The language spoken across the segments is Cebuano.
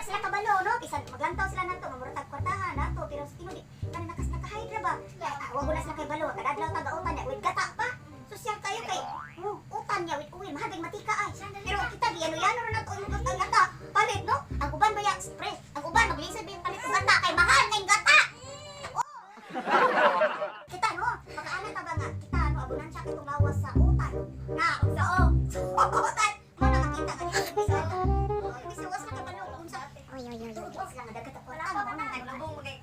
Wa sila kabalo, no? Bisan maglantaw sila nato nga murag kwartahan nato, pero sa tinuod kanang nakas naka-hide ra ba? Ah, wa na sila kay balo, kada adlaw ta gautan niya with gata pa. Sosyal kayo kay oh, utan niya with oil, mahal kay matika ay. Pero kita giyano-yano ra nato ang ang gata. Palit, no? Ang uban baya spray. Ang uban maglisod ba yung palit og gata kay mahal kay gata. Oh. Kita, no, makaana ta ba nga kita, no, abunan siya katong lawas sa utan. Na sa oh, utan. Mo na makita nga dito sa oh, bisa was na kabalo kung sa Oy, oy, oy, oy. tuod sila nga dagat ako. Wala mo nang lubong magay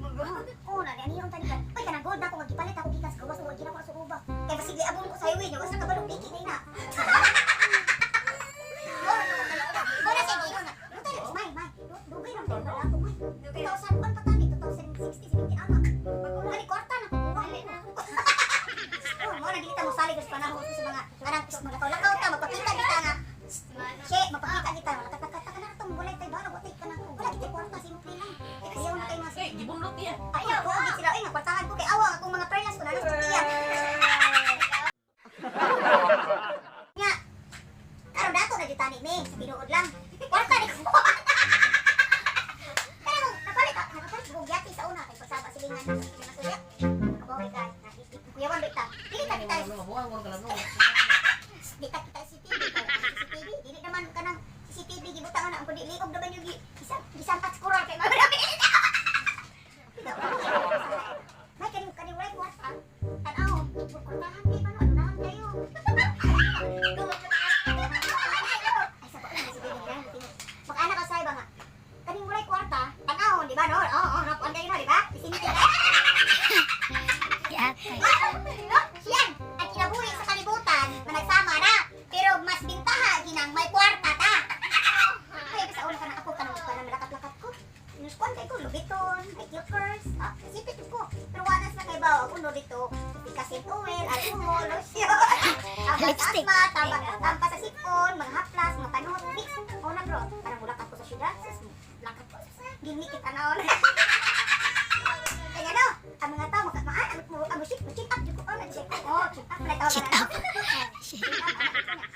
Oo na ani yung tanikan. Oy, kanang gold na ako nga gipalit ako gikas gawas wa gina ko sa uba. Kay basig abon ko sa highway nya wa sa kabalo piki na ina. Mo na siya giingon nga. Dugay may may dugay ra man wala ako may. 2001 pa tani, 2060 70 anak. Kani kwarta na kukuha na. Oh, mo na dili ta mo salig sa panahon sa mga kanang mga lakaw ta magpakita kita nga. She, mapakita kita nakataka ka na itong walay tay bala, watay ka na. Wala kita kwarta, simple lang. Eh, ayaw na kayo mga Ay, gibunlot niya. Ayaw, ko gid sila ay nga kwartahan ko kay awa ang akong mga perlas ko na nasa tiyan. Nya. Karon dato na jud tani mi sa tinuod lang. Kwarta ni ko. Pero napalit ako, napalit buong yati sa una kay pagsaba silingan mga suya. Kabaw ka, kuyawan ba ta? Dili ta kita Mabuang ko ka lang. Di ta kita CCTV kay ang CCTV dili naman kanang CCTV gibutang na ang kundi liog naman yung gisan gisan at kural kay marami. May kaning kaning walay kwarta. Tan-aw, kwartahan kay paano anunahan kayo. Ay, sa pa si Baby na Makaana ka sa ba nga. Kaning walay kwarta, tan-awon, di ba, no? Oo, oh, no, kuan kayo no, di ba? Isiniti ka. Yapay. No? Siyan, ang kinabuhi sa kalibutan na nagsama na. Pero mas bintaha ginang may kwarta ta. Kaya sa una ka na ako kanang kanang malakat-lakat ko. Nuskuan kay ko Louboutin, may Kilkers, ah, sipit ko. Pero wala na kay bawo ang uno dito. Picassent oil, alcohol, lotion, tama sa Lipstick. asma, tama, tampa sa sipon, mga haplas, mga panot, mix. O na bro, parang mulakat ko sa syudad, sus, lakat ko. Gimikit anaon. Kaya no, ang mga tao maka maan ang ang check check up jud ko oh, check up. Oh, check up pala tawag Check na. up. Check up.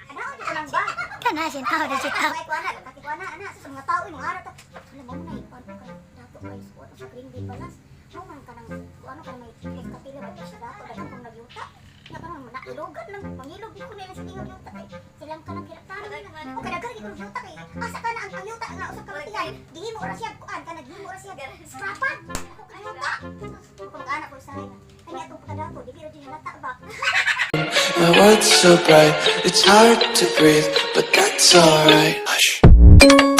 Ana ko lang ba? Kana siya tao na check up. Ay, ko ana, pati ko ana, ana sa mga tao mga ara ta. Wala mo na ikuan ko kay dato kay suot sa Green Bay Palace. Mo man kanang ano kanang may kay kapila ba siya dato daghan kong nagyuta. Nga parang nailogan lang mangilog ko nila sa tingog yuta kay silang kanang kiratano nila. O kada gari ko yuta kay asa ka na ang yuta nga usab ka matiyan. Gihimo ra siya kuan kanang gihimo ra siya scrapan. Ako ka yuta. Kung anak ko sa kanya atong pagkadato dili ra jud halata ba. My world's so bright, it's hard to breathe, but that's alright. Hush.